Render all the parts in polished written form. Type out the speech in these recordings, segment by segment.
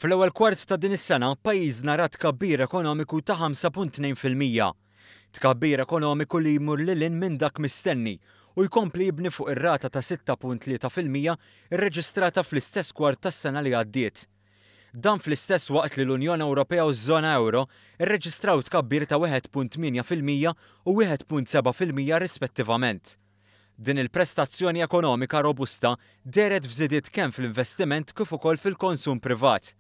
Fl-ewwel kwart ta' din is-sena, pajjiżna ra tkabbir ekonomiku ta' 5.2%. Tkabbir ekonomiku li jmur lil hinn minn dak mistenni u jkompli jibni fuq ir-rata ta' 6.3% irreġistrata fl-istess kwart tas-sena li għaddiet. Dan fl-istess waqt li l-Unjoni Ewropea u ż-Żona Ewro rreġistraw tkabbir ta' 1.8% u 1.7% rispettivament. Din il-prestazzjoni ekonomika robusta dehret f'żidiet kemm fl-investiment kif ukoll fil-konsum privat.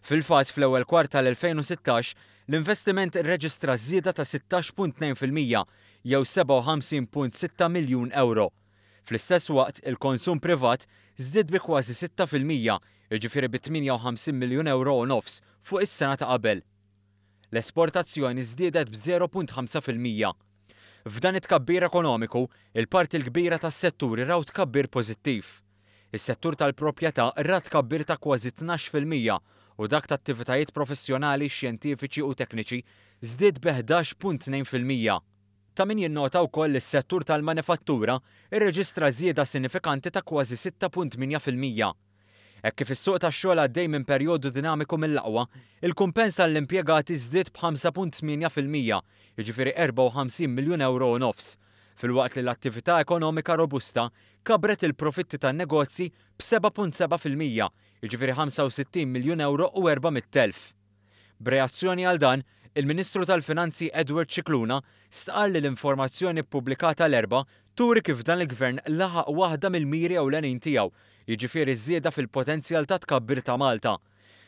Fil-fatt, fl-ewwel kwart tal-2016, l-investiment irreġistra żieda ta' 16.2% jew 57.6 miljun ewro. Fl-istess waqt, il-konsum privat żdied bi kważi 6%, jiġifieri bi 58 miljun ewro u nofs fuq is-sena ta' qabel. L-esportazzjoni żdiedet b'0.5%. F'dan it-tkabbir ekonomiku, il-parti l-kbira tas-setturi raw tkabbir pożittiv. Is-settur tal-proprjetà ra tkabbir ta' kważi 12% u dak ta' attivitajiet professjonali, xjentifiċi u tekniċi żdied bi 11.2%. Ta' min jinnota wkoll li s-settur tal-manifattura rreġistra żieda sinifikanti ta' kważi 6.8%. Hekk kif is-suq tax-xogħol għaddej minn perjodu dinamiku mill-aqwa, il-kumpens għall-impjegati żdied b'5.8%, jiġifieri 54 miljun ewro u nofs, filwaqt li l-attività ekonomika robusta kabbret il-profitti tan-negozji b'7.7%, jiġifieri 65 miljun ewro u 400,000. B'reazzjoni għal dan, il-Ministru tal-Finanzi Edward Scicluna stqarr li l-informazzjoni ppubblikata l-Erbgħa turi kif dan il-Gvern laħaq waħda mill-miri ewlenin tiegħu, jiġifieri ż-żieda fil-potenzjal ta' tkabbir ta' Malta.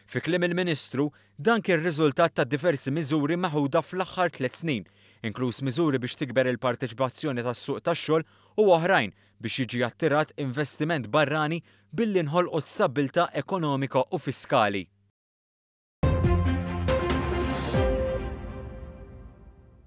Fi kliem il-Ministru, dan kien riżultat ta' diversi miżuri meħuda fl-aħħar tlett snin, inkluż miżuri biex tikber il-parteċipazzjoni tas-suq tax-xogħol u oħrajn biex jiġi attirat investiment barrani billi nħolqot stabbiltà ekonomika u fiskali.